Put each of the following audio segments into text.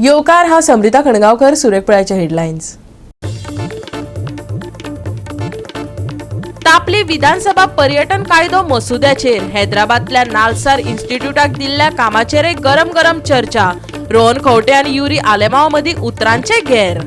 येवकार. हांव समृता खणगांवकर. सुरेखपळाचे हेडलायन्स. तापली विधानसभा पर्यटन कायदो मसुद्याचेर. हैदराबादतल्या नालसार इन्स्टिट्यूटाक दिल्ल्या कामाचेरय गरम गरम चर्चा. रोहन खंवटे आनी युरी आलेमाव मदीं उतरांचे गेर.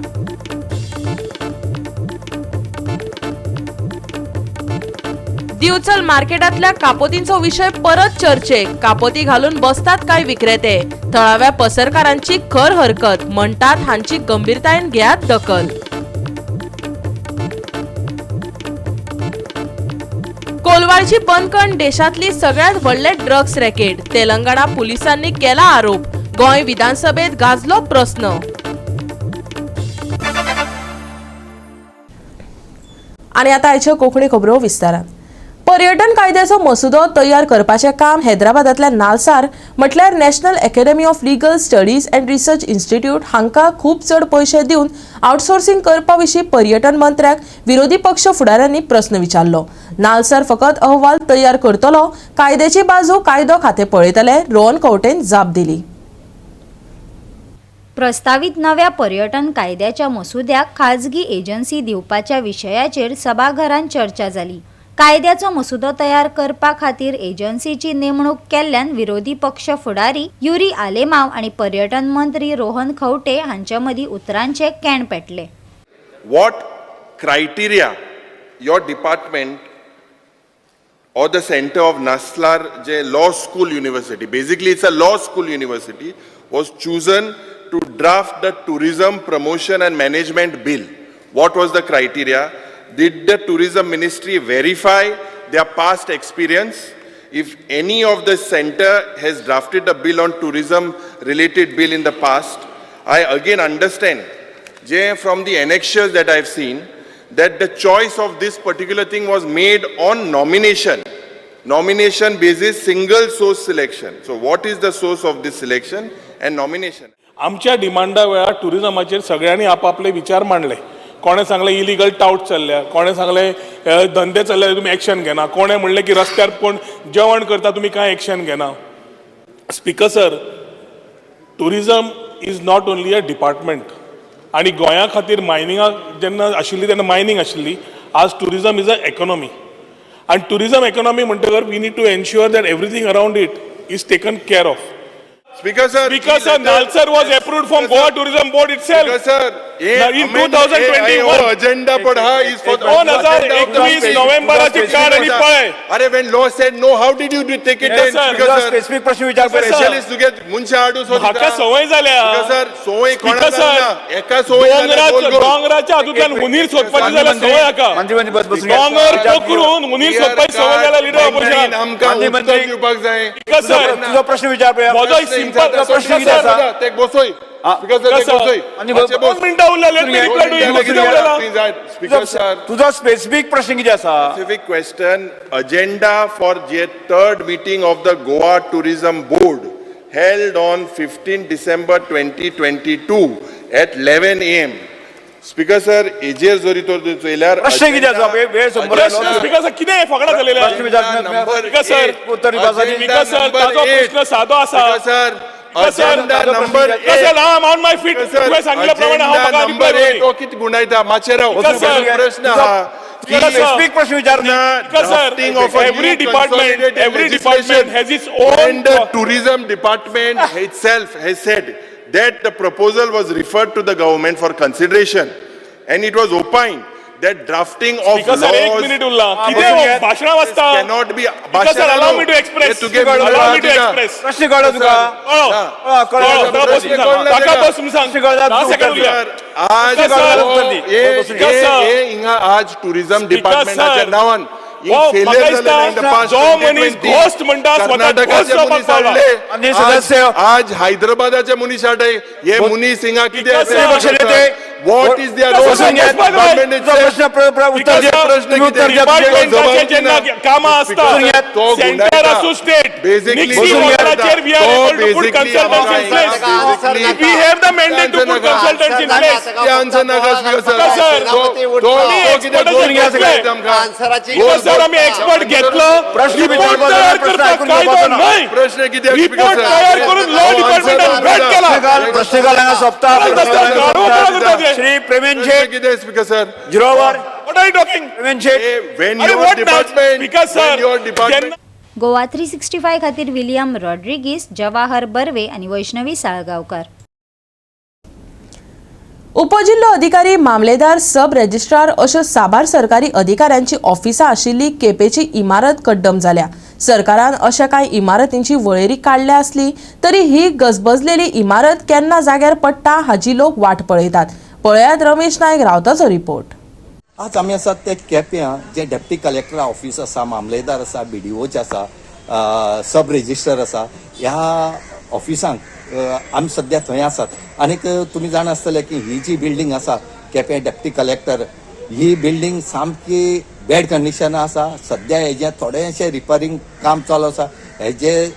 दिवचल मार्केटातल्या कापोतींचो विशय परत चर्चेक. कापोती घालून बसतात काय विक्रेते. थळाव्या पसरकारांची खर हरकत. म्हणटात, हांची गंभीरतायेन घेयात दखल. कोलवाळची बंदखण देशातली सगळ्यात व्हडले ड्रग्स रॅकेट. तेलंगणा पुलिसांनी केला आरोप. गोंय विधानसभेत गाजलो प्रस्न. आणि आता आयच्यो कोंकणी खबरो विस्तारान. पर्यटन कायद्याचो मसुदो तयार करपाचें काम हैदराबादांतल्या नालसार म्हटल्यार National Academy of Legal Studies and Research Institute हांकां खूब चड पयशे दिवन आउटसोर्सिंग करपा विशीं पर्यटन मंत्र्याक विरोधी पक्ष फुडाऱ्यांनी प्रस्न विचारलो. नालसार फकत अहवाल तयार करतलो, कायद्याची बाजू कायदो खातें पळयतले, रोहन खंवटेन जाप दिली. प्रस्तावीत नव्या पर्यटन कायद्याच्या मसुद्याक खाजगी एजन्सी दिवपाच्या विशयाचेर सभाघरांत चर्चा जाली. कायद्याचो मसुदो तयार करपा खातीर एजन्सीची नेमणूक केल्ल्यान विरोधी पक्ष फुडारी युरी आलेमाव आनी पर्यटन मंत्री रोहन खंवटे हांचे मदीं उतरांचे केण पेटले. What criteria your department or the center of NALSAR J Law School University, basically it's a law school university, was chosen to draft the Tourism Promotion and Management Bill? What was the criteria? Did the tourism ministry verify their past experience? If any of the center has drafted a bill on tourism related bill in the past? I again understand Jay, from the annexures that I've seen, that the choice of this particular thing was made on nomination. Nomination basis, single source selection. So what is the source of this selection and nomination? आमच्या डिमांडा वेळार टुरिजमाचेर सगळ्यांनी आपापले विचार मांडले. कोणें सांगलें illegal टावट चल्ल्या, कोणें सांगलें धंदे चल्ले, तुमी एक्शन घेना, कोणें म्हणलें की रस्त्यार कोण जेवण करता, तुमी कांय एक्शन घेना. Speaker sir, tourism is not only a department. आनी गोंया खातीर मायनिंगाक जेन्ना आशिल्ली तेन्ना मायनींग आशिल्ली. आज टुरिजम is a economy आनी टुरिजम इकॉनॉमी म्हणटकर we need to ensure that everything around it is taken care of. Speaker sir, Speaker sir, Nalsar was approved from Goa Tourism Board itself. Speaker sir, Now, in 2021 agenda पण हा is for 2021 नोव्हेंबराची काढ आणि पळय. अरे, when law said no, how did you take it Yes, then? sir. Speaker sir, specific प्रश्न विचार पळय. Specialist तुगे मनशां हाडून सोदता. म्हाका संवय जाल्या. Speaker sir, संवय स्पीकर कोणाक सर, जायना. एका संवय जाल्या, गोल गोल. दोंगराच्या हातूंतल्यान हुनीर सोदपाची जाल्यार संवय हाका. मंत्री मंत्री, बस, बसून घ्या. दोंगर पोखरून हुनीर सोदपाची संवय जाल्या लिडर ऑपोजिशन. आमकां मंत्री, उत्तर मंत्री. दिवपाक जाय. स्पीकर सर, तुझो प्रश्न विचार पळय. म्हजो एक सिंपल प्रश्न कितें आसा? ते बसोय. स्पीकर सर, ते सर. बसोय. आनी मातशें बस. 2 मिनटां उरल्या. Let me reply to you. कितें उरलें? स्पीकर सर, तुझो स्पेसिफीक प्रश्न कितें आसा? Specific question, agenda for the third meeting of the Goa Tourism Board held on 15 December 2022 at 11 a.m. Speaker sir, हेजेर जरी तर चोयल्यार प्रश्न कितें आसा? वेळ संपलो. प्रश्न, स्पीकर सर, कितें फकडां चलयल्या? प्रश्न विचार. Number speaker sir, उत्तर दिवपासाठी. स्पीकर सर, ताजो प्रश्न सादो आसा. Speaker sir, Speaker sir, agenda number speaker sir, I am on my feet. तुवें सांगिल्ल्या प्रमाणे हांव म्हाका नंबर रिप्लाय 8. तो कितें गुंडायता? मातशें राव. Speaker sir, प्रश्न आहा. Speaker sir, specific प्रश्न विचार. Speaker sir, Drafting of a every new department, consolidated every department legislation. has its own And the tourism department itself has said that the proposal was referred to the government for consideration and it was opined that drafting of speaker sir, एक laws minute उरला. बसून कितें घे. भाशणां वाचता? cannot be. Speaker sir, allow me to express. Allow me to express. प्रश्न कळ्ळो तुका? कळ्ळो. हा, कळ्ळो. कळ्ळो. ताका बसून सांग. ताका बसून सांग. प्रश्न कळ्ळो. 10 सेकंड उरल्या. आज Speaker sir, हे Speaker sir. हे हिंगा आज टुरिझम डिपार्टमेंटाच्या sir. नावान हो, म्हाका दिसता, जो मनीस ghost म्हणटा, स्वता ghost जावपाक पावला. आनी सदस्य. आज हैदराबादाचे मनीस हाडे हे मनीस हिंगा कितें Speaker sir. पक्ष नेते. What is their role? बसून घे. Government तुजो itself. प्रश्न उत्तर दे. प्रश्न तुम्ही उत्तर कितें? द्या. डिपार्टमेंटाचे जेन्ना कामां आसता तो सेंटर गुंडाळटा. आसूं स्टेट Basically, निक्सी बसून घे. वॉटराचेर we are तो able to put basically consultants in place. Basically we have the mandate to put consultants in place. ते आन्सर नाका स्पीकर सर. सर, तो तो तो कितें गोल घेतले. गोल सर आमी एक्सपर्ट घेतलो, प्रश्न रिपोर्ट विचारपाचो ना, तयार प्रश्न करपाक आयकून कायदो घेवपाचो ना. न्हय, प्रश्न कितें रिपोर्ट तयार करून लॉ डिपार्टमेंटान भेट केला. प्रश्नकाल हांगा सोंपता. गाडवो करता ते. श्री प्रेमेन शेट कितें स्पीकर सर? जिरोवर. What are you talking? Premen Shet. When अरे your what department, because sir when your department Goa 365 खातीर विलियम रॉड्रिगीस, जवाहर बर्वे आनी वैष्णवी साळगांवकार. उपजिल्लो अधिकारी, मामलेदार, सब रजिस्ट्रार अश्यो साबार सरकारी अधिकाऱ्यांची ऑफिसां आशिल्ली केपेची इमारत कड्डम जाल्या. सरकारान अशा कांय इमारतींची वळेरी काडल्या आसली तरी ही गजबजलेली इमारत केन्ना जाग्यार पडटा हाजी लोक वाट पळयतात. पळयात रमेश नायक रावताचो रिपोर्ट. आज आमी आसात ते केप्यां जे डेप्टी कलेक्टर ऑफिस आसा, मामलेदार आसा, बीडीओचे आसा, सब रजिस्टर आसा, ह्या ऑफिसांक आमी सद्या थंय आसात. आनीक तुमी जाणा आसतले की ही जी बिल्डींग आसा केपें डेप्टी कलेक्टर, ही बिल्डींग सामकी बॅड कंडिशनान आसा. सद्या हेजें थोडेशें रिपेरींग काम चालू आसा. हेजे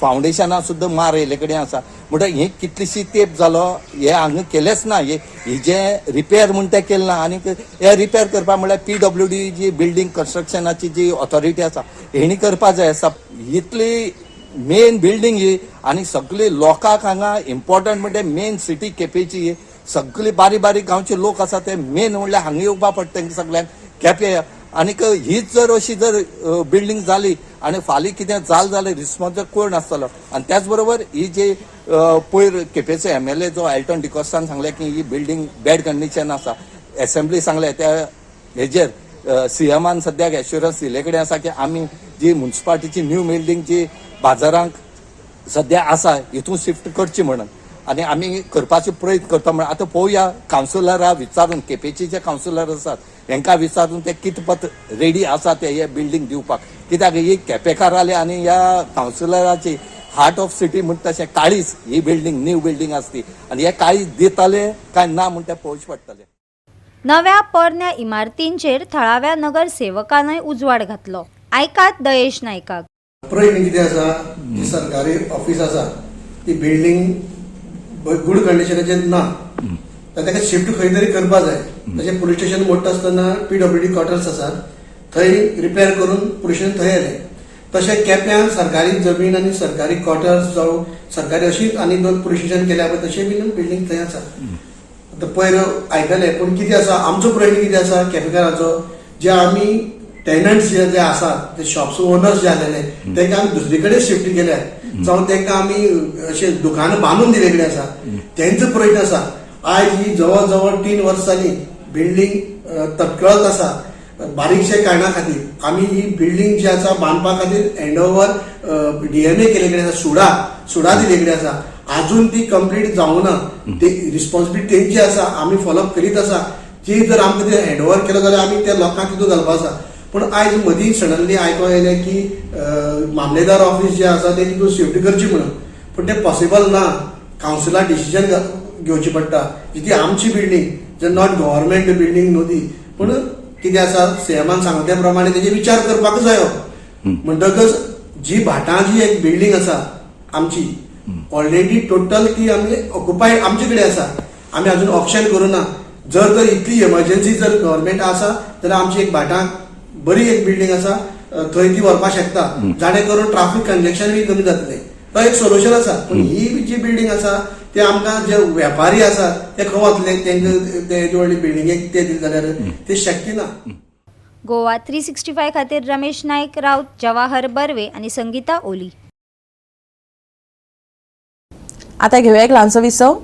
फावंडेशनां सुद्दां मार येयले कडेन आसा. म्हणटकीर हे कितलीशी तेंप जालो हे हांगा केलेंच ना, हे हेजें रिपेर म्हूण तें केलें ना. आनीक हे रिपेर करपा म्हणल्यार पीडब्ल्यूडी जी बिल्डींग कन्स्ट्रक्शनाची जी ऑथॉरिटी आसा हेणी करपा जाय आसा. इतली मेन बिल्डींग ही आनी सगळे लोकांक हांगा इम्पॉर्टंट म्हणजे मेन सिटी केपेंची ही सगळे बारीक बारीक गांवचे लोक आसा ते मेन म्हणल्यार हांगा येवपा पडटा तांकां सगळ्यांक केपें. आनीक हीच जर अशी जर बिल्डींग जाली आनी फाल्यां कितें जालें जाल्यार रिस्पॉन्स कोण आसतलो. आनी त्याच बरोबर ही जी पयर केपेंचो एमएलए जो एल्टन डिकॉस्टान सांगलें की ही बिल्डींग बॅड कंडिशन आसा, एसेंब्ली सांगलें त्या हेजेर सीएमान सद्याक एश्युरन्स दिल्ले कडेन आसा की आमी जी मुन्सिपालिटीची न्यू बिल्डींग जी बाजारांक सद्या आसा हितून शिफ्ट करची म्हणून आनी आमी करपाचो प्रयत्न करता म्हणून. आतां पळोवया कावन्सिलरा विचारून, केपेंचे जे कावन्सिलर आसात हेंकां विचारून ते कितपत रेडी आसा ते हे बिल्डींग दिवपाक. कित्याक ही केपेकाराले आनी ह्या कावन्सिलराची हार्ट ऑफ सिटी म्हणटा तशें काळीज ही बिल्डींग न्यू बिल्डींग आसती आनी हे काळीज दिताले काय ना म्हूण तें पळोवचें पडटलें. नव्या पोरण्या इमारतींचेर थळाव्या नगरसेवकानय उजवाड घातलो. आयकात दयेश नायकाक. प्रश्न कितें आसा, जी सरकारी ऑफिस आसा ती बिल्डींग गुड कंडिशनाचेर ना, तर ताका शिफ्ट खंय तरी करपा जाय. तशें पुलीस स्टेशन मोडटा आसतना पीडब्ल्यूडी क्वॉर्टर्स आसात थंय रिपेर करून पुलीस स्टेशन थंय येलें. तशें केप्यां सरकारी जमीन आनी सरकारी क्वॉर्टर्स जावं सरकारी अशीच आनी दोन पुलीस स्टेशन केल्या पळय तशें बीन बिल्डींग थंय आसा. आतां पयर आयकलें, पूण कितें आसा आमचो प्रश्न कितें आसा केपेकाराचो, जे आमी टेनंट्स जे जे आसात ते शॉप्स ओनर्स जे आसलेले तांकां आमी दुसरी कडेन शिफ्ट केल्यात जावं तांकां आमी अशें दुकानां बांदून दिल्ले कडेन आसा. तेंचो प्रश्न आसा. आयज ही जवळ जवळ 3 वर्सां जाली बिल्डींग तटकळत आसा बारीकशे कारणा खातीर. आमी ही बिल्डींग जी आसा बांदपा खातीर हँड ओवर डीएमए केले कडेन आसा, सुडा सुडा दिल्ले कडेन आसा, अजून ती कंप्लीट जावना. ती रिस्पॉन्सिबिलिटी तेंची आसा, आमी फॉलोअप करीत आसा. ती जर आमकां ते हँड ओवर केलो जाल्यार आमी त्या लोकांक तितून घालपा आसा. पूण आयज मदीं सडनली आयकोंक येयलें की मामलेदार ऑफिस जें आसा तें तितून शिफ्ट करची म्हणून, पूण तें पॉसिबल ना. कावन्सिलाक डिसिजन घेवची पडटा. ही ती आमची building J not government building न्हू ती, पूण कितें आसा सीएमान सांगला त्या प्रमाणे तेजेर विचार करपाक जायो. म्हणटकच जी भाटां जी एक बिल्डींग आसा आमची ऑलरेडी टोटल ती आमी ऑक्युपायड आमचे कडेन आसा, आमी अजून ऑक्शन करूं ना. जर तर इतली एमर्जन्सी जर गव्हर्मेंट आसा जाल्यार आमची एक भाटां बरी एक बिल्डींग आसा थंय ती व्हरपाक शकता, जाणे करून ट्राफीक कंजेक्शन बी कमी जातलें. तो एक सोल्युशन आसा. पूण ही जी बिल्डींग आसा ते आमकां जे वेपारी आसा ते खंय वतले, तांकां ते येदी व्हडली बिल्डिंगेक ते दिले जाल्यार ते शक्य ना. गोवा 365 खातीर रमेश नायक राऊत, जवाहर बर्वे आनी संगीता ओली. आता घेऊया एक ल्हानसो विसव.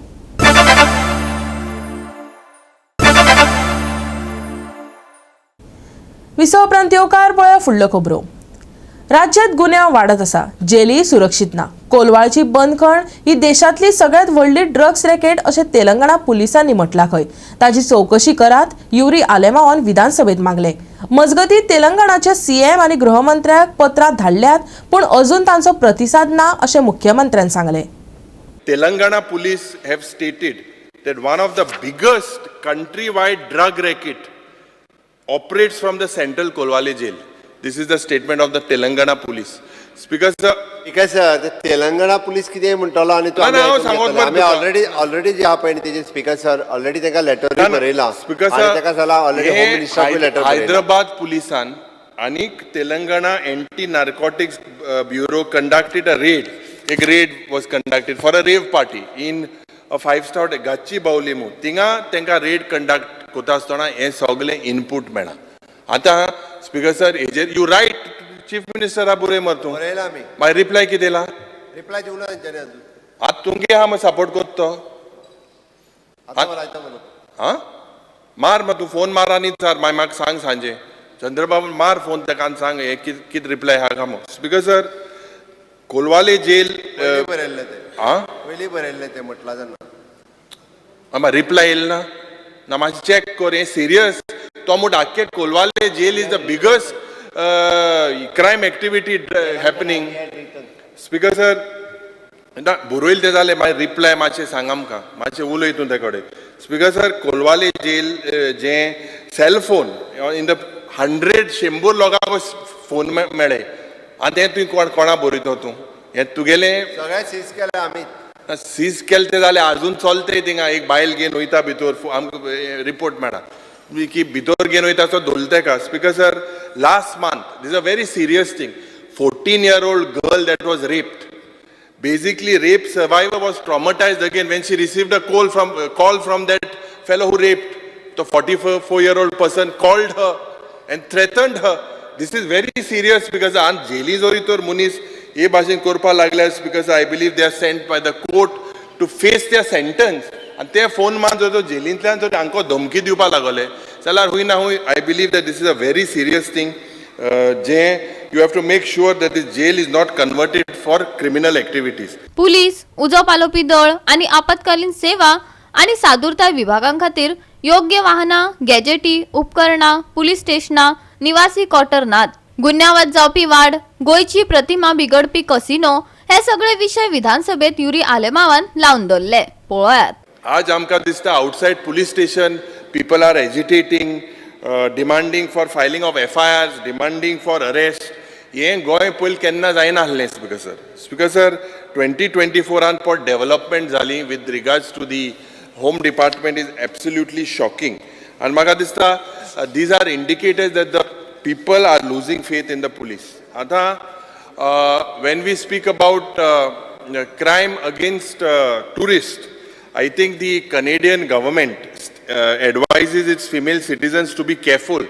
विसव उपरांत येवकार पळया फुडल्यो खबरो. राज्यात गुन्यांव वाडत आसा, जेली सुरक्षीत ना. कोलवाळची बंदखण ही देशांतली सगळ्यात व्हडली ड्रग्स रॅकेट अशें तेलंगणा पुलिसांनी म्हटलां खंय. ताची चवकशी करात, युरी आलेमावान विधानसभेत मागले. मजगतीं तेलंगणाचे सीएम आनी गृहमंत्र्याक पत्रां धाडल्यात, पूण अजून तांचो प्रतिसाद ना अशें मुख्यमंत्र्यान सांगलें. Telangana police have stated that one of the biggest country wide drug racket operates from the central Colvale jail. This is the statement of the Telangana police. Speaker sir, ठीक sir, ते तेलंगणा पुलीस कितें म्हणटलो आनी तो ना, ना, आमी हांव आयकून सांगोत घेतले. मरे आमी तुका. ऑलरेडी जे आहा पळय न्ही तेजेर स्पीकर सर, ऑलरेडी तांकां लेटरूय ना, ना, बरयला स्पीकर आनी सर, ताका जाला ऑलरेडी हे होम मिनिस्टराकूय लेटर बरयला. हैदराबाद पुलिसान आनीक Telangana anti narcotics bureau conducted a raid. एक raid was conducted for a rave party in a five star Gachibowli म्हूण. थिंगा तांकां रेड कंडक्ट करता आसतना हें सगलें इनपूट मेळ्ळां. आतां स्पीकर सर, हेजेर you right chief मिनिस्टरा बरय मरे तूं. बरयला आमी. मागीर रिप्लाय कितें येयला? रिप्लाय दिवना तेंच्यांनी अजून. आतां तुमगे आहा मरे सपोर्ट करता तो. आतां बरयता म्हणून. आं, मार मा तूं फोन मार आनी चार, मागीर म्हाका सांग सांजे. चंद्रबाबू, मार फोन ताका आनी सांग हे कित कित रिप्लाय आहा काय म्हूण. स्पीकर सर, कोलवाले जेल पयलीं बरयल्लें तें. आं. पयलीं बरयल्लें तें म्हटलां तेन्ना. आं, रिप्लाय येयला ना ना, मातशें चॅक कर, हें सिरियस. तो म्हणटा आख्खे Colvale jail is the biggest crime activity happening. Speaker sir, ना बरयलें तें जालें, मागीर रिप्लाय मातशें सांग आमकां, मातशें उलय तूं ते कडेन. स्पीकर सर, कोलवाले जेल जें cellphone in the hundred 100 लोकांक फोन मेळ्ळे आनी तें तुवें कोण कोणा बरयतो तूं हें तुगेलें? सगळें सीज केलें आमी. सीज केलें तें जालें, आजून चलतय थिंगा. एक बायल घेवन वयता भितर, आमकां रिपोर्ट मेळ्ळा की भितर घेवन वयता तो धोल तेका. Speaker sir, last month, this a very serious thing, 14 year old girl that was raped. Basically, rape survivor was traumatized again when she received a call from that fellow who raped. The 44-year-old person called her and threatened her. This is very serious because आन jelly जरी तर मनीस हे भाशेन करपाक लागल्यार, because I believe they are sent by the court to face their sentence, आनी ते फोन मार जर तो जेलींतल्यान जर हांकां धमकी दिवपाक लागले जाल्यार हूंय ना हूंय I believe that this is a very serious thing जें you have to make sure that this jail is not converted for criminal activities. Police, उजो पालोवपी दळ आनी आपत्कालीन सेवा आनी सादुरताय विभागां खातीर योग्य वाहनां, गॅजेटी, उपकरणां, पुलीस स्टेशनां, निवासी क्वॉर्टर नात. गुन्यांवात जावपी वाड, गोंयची प्रतिमा बिगडपी कसिनो हे सगळे विशय विधानसभेत युरी आलेमावान लावन धरले. पळयात. आज आमकां दिसता outside police station people are agitating, demanding for filing of FIRs, demanding for arrest. हें गोंय पयलीं केन्ना जायना आसलें. स्पीकर सर, स्पीकर सर, 2024रान पट डेवलपमेंट जाली with regards to the home department is absolutely shocking. आनी म्हाका दिसता these are indicators that the people are losing faith in the police. आतां when we speak about crime against tourist, I think the Canadian government advises its female citizens to be careful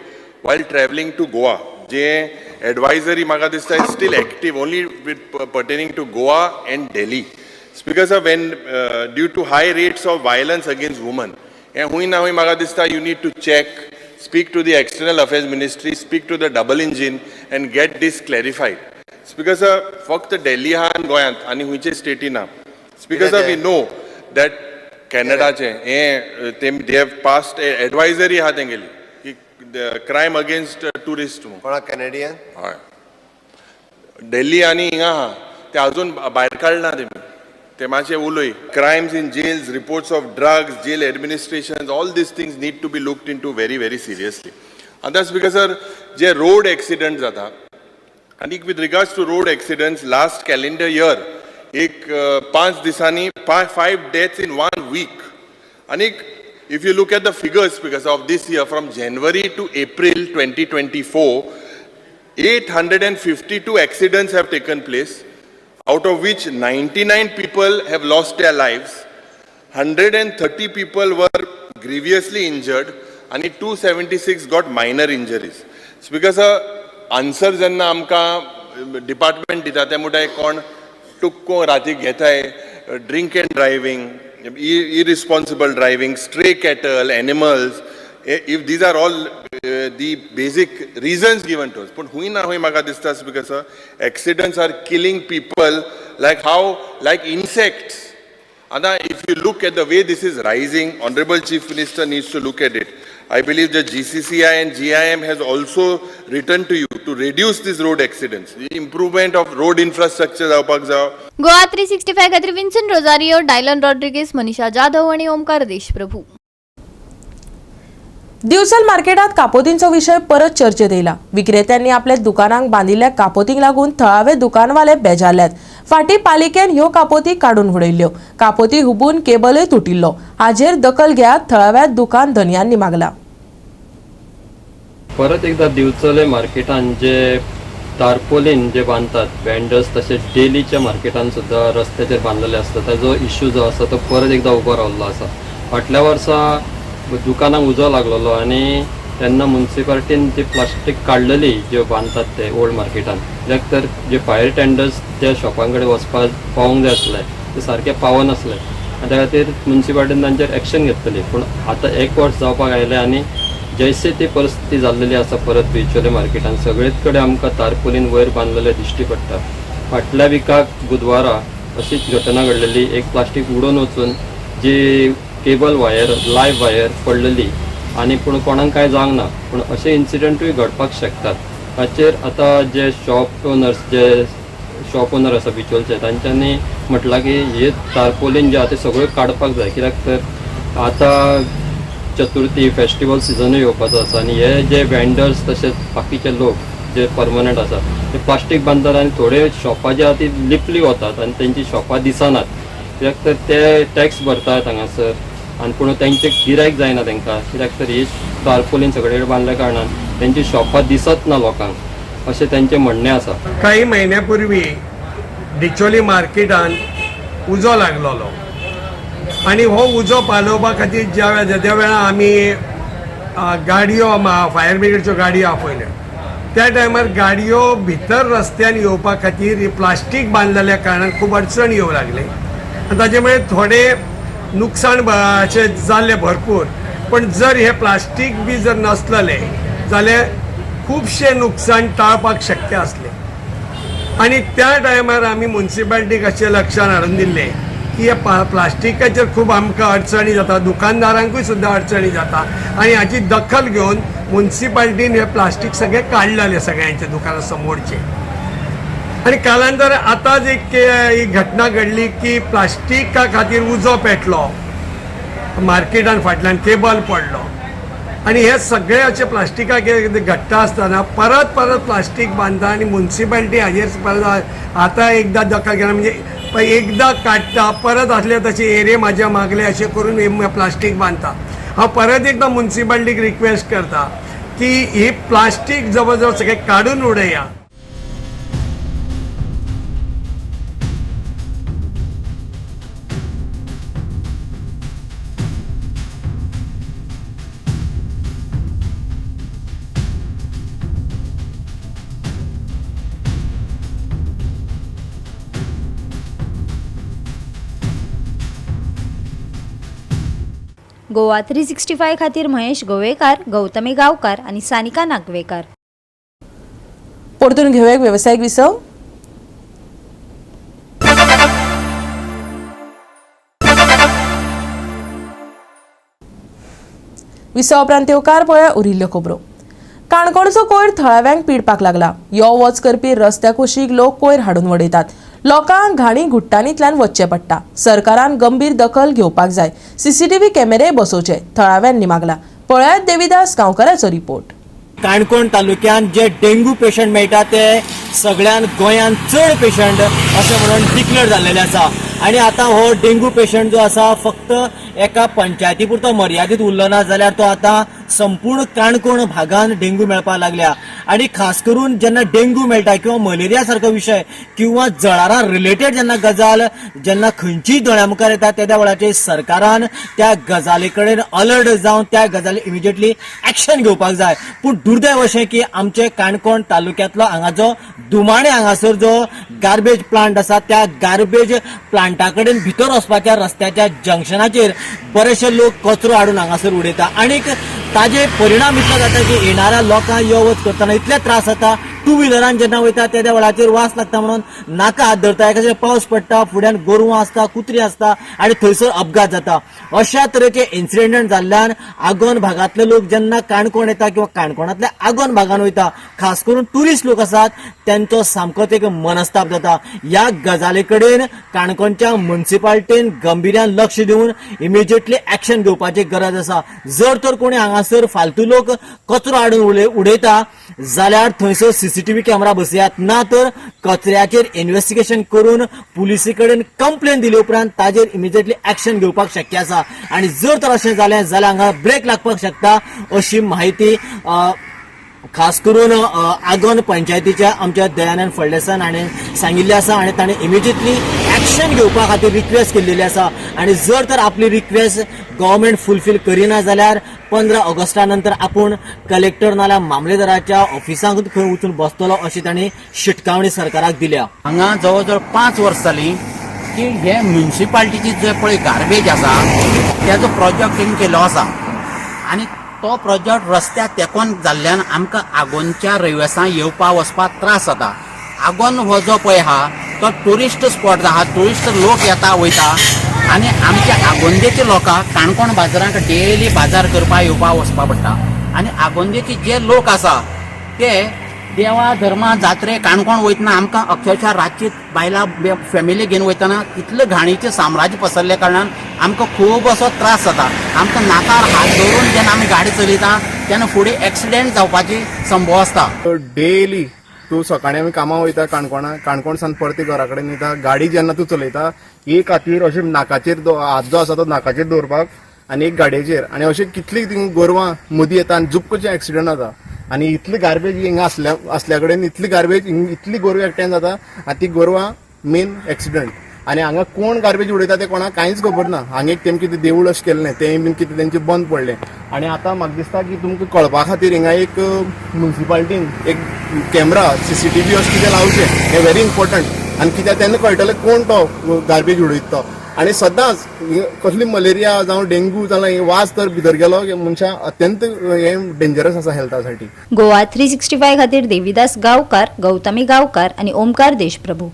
while traveling to Goa. J advisory म्हाका दिसता is still active only with pertaining to Goa and Delhi. Speaker sir, when due to high rates of violence against women, हें हूंय ना हूंय म्हाका दिसता you need to check, speak to the External Affairs Ministry, speak to the double engine and get this clarified. Speaker sir, फक्त दिल्ली आहा आनी गोंयांत आनी खंयचे स्टेटी ना. Speaker sir, we know that कॅनडाचे हें ते they have passed advisory आहा तेंगेली की क्रायम अगेन्स्ट ट्युरिस्ट म्हणून. कोणा, कॅनेडियन? हय, दिल्ली आनी हिंगा आहा, ते अजून भायर काडना तेमी. ते मातशे उलय. Crimes in jails, reports of drugs, jail administration, all these things need to be looked into very very seriously. आतां स्पीकर सर, जे रोड एक्सिडंट जाता आनी with regards to road accidents, last calendar year एक 5 दिसांनी five deaths in one week. आनीक if you look at the figures because of this year, from January to April 2024, 852 accidents have taken place, out of which 99 people have lost their lives, 130 people were grievously injured, and 276 got minor injuries. Because answer जेन्ना आमकां department दिता ते म्हणटाय कोण टुक्को राती घेताय, drink and driving, irresponsible driving, stray cattle, animals, if these are all the basic reasons given to us. पूण हूंय ना हूंय म्हाका दिसता, because accidents are killing people like how, like insects. आतां if you look at the way this is rising, honourable Chief Minister needs to look at it. I believe the GCCI and GIM has also written to you. to reduce these road accidents? Improvement of road infrastructure जावपाक जाय. गोवा 365 खातीर Vinson Rosario, Dylan Rodrigues, मनीषा जाधव आणि ओमकार देशप्रभू. दिवचल मार्केटात कापोतींचो विशय परत चर्चेत येयला. विक्रेत्यांनी आपल्या दुकानांक बांदिल्ल्या कापोतींक लागून थळावे दुकानवाले बेजारल्यात. फाटीं पालिकेन ह्यो कापोती काडून उडयल्ल्यो. कापोती हुबून केबलय तुटिल्लो. हाजेर दखल घेयात थळाव्या दुकान धनयांनी मागला. परत एकदा दिवचले मार्केटान जे तारपोलीन जे बांदतात वेंडर्स, तशेंच डेलीच्या मार्केटान सुद्दां रस्त्याचेर बांदलेले आसता, ताजो इश्यू जो आसा तो परत एकदा उबो रावल्लो आसा. फाटल्या वर्सा दुकानाक उजो लागलेलो आनी तेन्ना मुन्सिपालिटीन जी प्लास्टीक काडलेली ज्यो बांदतात ते ओल्ड मार्केटान, कित्याक तर जे फायर टेंडर्स त्या शॉपां कडेन वचपाक पावोंक जाय आसले ते सारके पावनासले आनी त्या खातीर मुन्सिपालिटीन तांचेर एक्शन घेतलेली. पूण आतां एक वर्स जावपाक आयलें आनी जैसे ती परिस्थिती जाल्लेली आसा परत बिचोले मार्केटान सगळेच कडेन आमकां तारपोलीन वयर बांदलेले दिश्टी पडटा. फाटल्या विकाक बुधवारा अशीच घटना घडलेली. एक प्लास्टीक उडोवन वचून जी केबल वायर लायव्ह वायर पडलेली आनी पूण कोणाक कांय जावंक ना. पूण अशे इन्सिडंटूय घडपाक शकतात. ताचेर आतां जे शॉप ओनर्स जे शॉप ओनर आसा बिचोलचे तांच्यांनी म्हटलां की हे तारपोलीन जे आहा ते सगळ्यो काडपाक जाय, कित्याक तर आतां चतुर्थी फेस्टिवल सिजनूय येवपाचो आसा आनी हे जे वेंडर्स तशेंच बाकीचे लोक जे परमनंट आसा ते प्लास्टीक बांदतात आनी थोडे शॉपां जी आहा ती लिपली वतात आनी तेंची शॉपां दिसनात, कित्याक तर ते टॅक्स भरतात हांगासर आनी पूण तेंचे गिरायक जायना तांकां, कित्याक तर ही तारपोलीन सगळे कडेन बांदल्या कारणान तेंची शॉपां दिसत ना लोकांक, अशें तेंचें म्हणणें आसा. काही म्हयन्या पूर्वी डिचोली मार्केटान उजो लागलेलो आनी हो उजो पालोवपा खातीर ज्या वेळार आमी गाडयो फायर ब्रिगेडच्यो गाडयो आपयल्यो त्या टायमार गाडयो भितर रस्त्यान येवपा खातीर प्लास्टीक बांदलेल्या कारणान खूब अडचण येवंक लागली आनी ताजे मुळे थोडे नुकसाण अशें जाल्लें भरपूर. पण जर हें प्लास्टीक बी जर नासलेलें जाल्यार खुबशें नुकसाण टाळपाक शक्य आसलें. आनी त्या टायमार आमी मुन्सिपालिटीक अशें लक्षान हाडून दिल्लें की हे प्लास्टिकाचेर खूब आमकां अडचणी जाता, दुकानदारांकूय सुद्दां अडचणी जाता आनी हाची दखल घेवन मुन्सिपालिटीन हें प्लास्टीक सगळें काडलेलें सगळ्यांच्या दुकाना समोरचें. आनी कालांतर आतांच एक एक घटना घडली की प्लास्टिका खातीर उजो पेटलो मार्केटान, फाटल्यान केबल पडलो आनी हे सगळे अशे प्लास्टिकाक घडटा आसतना परत परत प्लास्टीक बांदता आनी मुन्सिपालिटी हाजेर परत आतां एकदां दखल घेना, म्हणजे एकदां काडटा परत आसले तशे एरे म्हाज्या मागले अशें करून हे प्लास्टीक बांदता. हांव परत एकदां मुन्सिपालिटीक रिक्वेस्ट करता की ही प्लास्टीक जवळ जवळ सगळें काडून उडया. गोवा 365 खातीर महेश गोवेकार, गौतमी गांवकार आनी सानिका नागवेकार. परतून घेवया वेवसायीक विसव. विसव उपरांत येवकार पळया उरिल्ल्यो खबरो. काणकोणचो कोयर थळाव्यांक पिडपाक लागला. यो वच करपी रस्त्या कुशीक लोक कोयर हाडून वडयतात. लोकांक घाणी घुट्टांनीतल्यान वचचें पडटा. सरकारान गंभीर दखल घेवपाक जाय. सीसीटीव्ही कॅमेरे बसोवचे थळाव्यांनी मागला. पळयात देविदास गांवकाराचो रिपोर्ट. काणकोण तालुक्यांत जे डेंग्यू पेशंट मेळटा ते सगळ्यान गोंयांत चड पेशंट अशें म्हणून डिक्लेअर जाल्लेले आसा. आनी आतां हो डेंग्यू पेशंट जो आसा फक्त एका पंचायती पुरतो मर्यादीत उरलो ना, जाल्यार तो आतां संपूर्ण काणकोण भागान डेंग्यू मेळपाक लागल्या. आनी खास करून जेन्ना डेंग्यू मेळटा किंवा मलेरिया सारको विशय किंवा जळारां रिलेटेड जेन्ना गजाल जेन्ना खंयचीय दोळ्या मुखार येता तेद्या वेळाचेर सरकारान त्या गजाली कडेन अलर्ट जावन त्या गजाली इमिजिएटली एक्शन घेवपाक जाय. पूण दुर्दैव अशें की आमचे काणकोण तालुक्यांतलो हांगा जो दुमाणे हांगासर जो गार्बेज प्लांट आसा त्या गार्बेज प्लांटा कडेन भितर वचपाच्या रस्त्याच्या जंक्शनाचेर बरेचशे लोक कचरो हाडून हांगासर उडयता. आनीक ताजे परिणाम इतलो जाता की येणाऱ्या लोकांक यो वच करतना इतले त्रास जाता. टू व्हिलरान जेन्ना वयता तेद्या वेळाचेर वास लागता म्हणून नाका हात धरता, एखाद्या पावस पडटा, फुड्यान गोरवां आसता, कुत्री आसता आनी थंयसर अपघात जाता. अशा तरेचे इन्सिडेंट जाल्ल्यान आगोंद भागांतले लोक जेन्ना काणकोण येता किंवा काणकोणांतल्या आगोंद भागान वयता, खास करून ट्युरिस्ट लोक आसात त्यांचो सामकोच एक मनस्ताप जाता. ह्या गजाली कडेन काणकोणच्या म्युनिसिपालिटीन गंभीर्यान लक्ष दिवन इमिजिएटली एक्शन घेवपाची गरज आसा. जर तर कोणी हांगासर फालतू लोक कचरो हाडून उडयता जाल्यार थंयसर सीसीटीव्ही कॅमेरा बसयात, ना तर कचऱ्याचेर इन्व्हेस्टिगेशन करून पुलिसे कडेन कंप्लेन दिले उपरांत ताजेर इमिजिएटली एक्शन घेवपाक शक्य आसा. आनी जर तर अशें जालें जाल्यार हांगा ब्रेक लागपाक शकता अशी म्हायती खास करून आगोंद पंचायतीच्या आमच्या दयानंद फळदेसान हाणें सांगिल्लें आसा आनी ताणें इमिजिएटली एक्शन घेवपा खातीर रिक्वेस्ट केल्लेली आसा. आनी जर तर आपली रिक्वेस्ट गव्हर्मेंट फुलफील करिना जाल्यार 15 ऑगस्टा नंतर आपूण कलेक्टर नाल्यार मामलेदाराच्या ऑफिसांत खंय वचून बसतलो अशी तांणी शिटकावणी सरकाराक दिल्या. हांगा जवळ जवळ 5 वर्स जालीं की हे म्युनिसिपालिटीची जे पळय गार्बेज आसा तेजो प्रोजेक्ट तेणी केल्लो आसा आनी तो प्रोजेक्ट रस्त्याक तेंकोन जाल्ल्यान आमकां आगोंदच्या रहिवासांक येवपा वचपाक त्रास जाता. आगोंद हो जो पळय आहा तो ट्युरिस्ट स्पॉट आहा, ट्युरिस्ट लोक येता वयता आनी आमच्या आगोंदेच्या लोकांक काणकोण बाजारांक डेली बाजार करपाक येवपा वचपा पडटा आनी आगोंदेचे जे लोक आसा ते देवा धर्मा जात्रे काणकोण वयतना आमकां अक्षरशः रातची बायलां फॅमिली घेवन वयतना इतलें घाणीचें साम्राज्य पसरल्या कारणान आमकां खूब असो त्रास जाता. आमकां नाकार हात दवरून जेन्ना आमी गाडी चलयता तेन्ना फुडें एक्सिडेंट जावपाची संभव आसता. डेली तूं सकाळी आमी कामां वयता काणकोणा, काणकोण सान परती घरा कडेन वयता, गाडी जेन्ना तूं चलयता एक हातीर अशें नाकाचेर हात जो आसा तो नाकाचेर दवरपाक आनी एक गाडयेचेर, आनी अशें कितली थिंग गोरवां मदीं येता आनी जुप्प कशें एक्सिडंट जाता. आनी इतली गार्बेज हिंगा आसल्या कडेन इतली गार्बेज, इतली गोरवां एकठांय जाता आनी ती गोरवां मेन एक्सिडंट. आनी हांगा कोण गार्बेज उडयता तें कोणाक कांयच खबर ना. हांगा एक तेम कितें देवूळ अशें केल्लें तें बीन कितें तेंचें बंद पडलें. आनी आतां म्हाका दिसता की तुमकां कळपा खातीर हिंगा एक म्युनिसिपालिटीन एक कॅमरा सीसीटीव्ही अशें कितें लावचें, हें व्हेरी इम्पॉर्टंट. आनी कित्याक तेन्ना कळटलें कोण तो गार्बेज उडयता तो. आनी सदांच कसली मलेरिया जावं डेंग्यू जाल्यार वास तर भितर गेलो की मनशां अत्यंत हें डेंजरस आसा हेल्था साठी. गोवा 365 खातीर देवीदास गांवकार, गौतमी गांवकार आनी ओमकार देशप्रभू.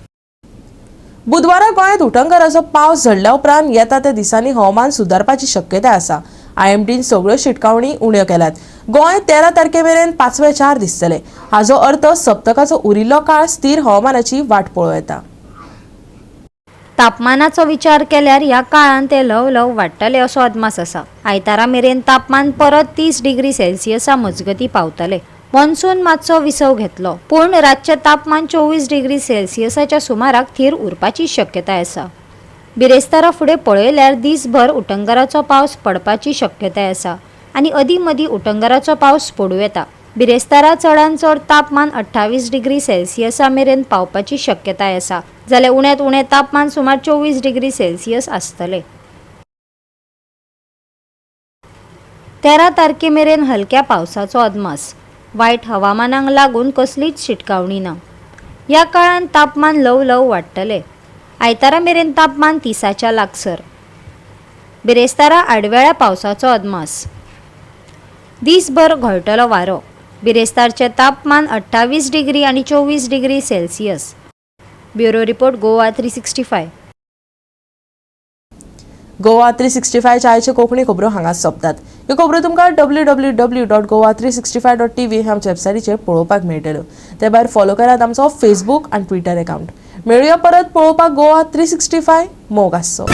बुधवारा गोंयांत उटंगराचो पावस झडल्या उपरांत येता त्या दिसांनी हवामान सुदारपाची शक्यताय आसा. आयएमडीन सगळ्यो शिटकावणी उण्यो केल्यात. गोंय 13 तारखे मेरेन 5वे 4 दिसतले. हाजो अर्थ सप्तकाचो उरिल्लो काळ स्थिर हवामानाची वाट पळोवं येता. तापमानाचो विचार केल्यार ह्या काळांत ते ल्हव ल्हव वाडटले असो अदमास आसा. आयतारा मेरेन तापमान परत 30 डिग्री सेल्सियसा मजगती पावतले. मॉन्सून मातसो विसव घेतलो पूण रातचें तापमान 24 डिग्री सेल्सियसाच्या सुमाराक थीर उरपाची शक्यताय आसा. बिरेस्तारा फुडें पळयल्यार दीसभर उटंगाराचो पावस पडपाची शक्यताय आसा आनी अदीं मदीं उटंगाराचो पावस पडूं येता. बिरेस्तारा चडांत चड तापमान 28 डिग्री सेल्सियसा मेरेन पावपाची शक्यताय आसा, जाल्यार उण्यांत उणें तापमान सुमार 24 डिग्री सेल्सियस आसतलें. 13 तारखे मेरेन हलक्या पावसाचो अदमास. वायट हवामानाक लागून कसलीच शिटकावणी ना. ह्या काळांत तापमान ल्हव ल्हव वाडटलें. आयतारा मेरेन तापमान 30च्या लागसर. बिरेस्तारा आडवेळ्या पावसाचो अदमास. दीसभर घोळटलो वारो. बिरेस्तारचें तापमान 28 डिग्री आनी 24 degree Celsius. Bureau report, Goa 365. Goa 365 आयच्यो कोंकणी खबरो हांगा सोंपतात. ह्यो खबरो तुमकां www.goa365.tv ह्या आमच्या वेबसायटीचेर पळोवपाक मेळटल्यो. ते भायर फॉलो करात आमचो फेसबूक आनी ट्विटर अकावंट. मेळुया परत पळोवपाक गोवा 365. मोग आसचो.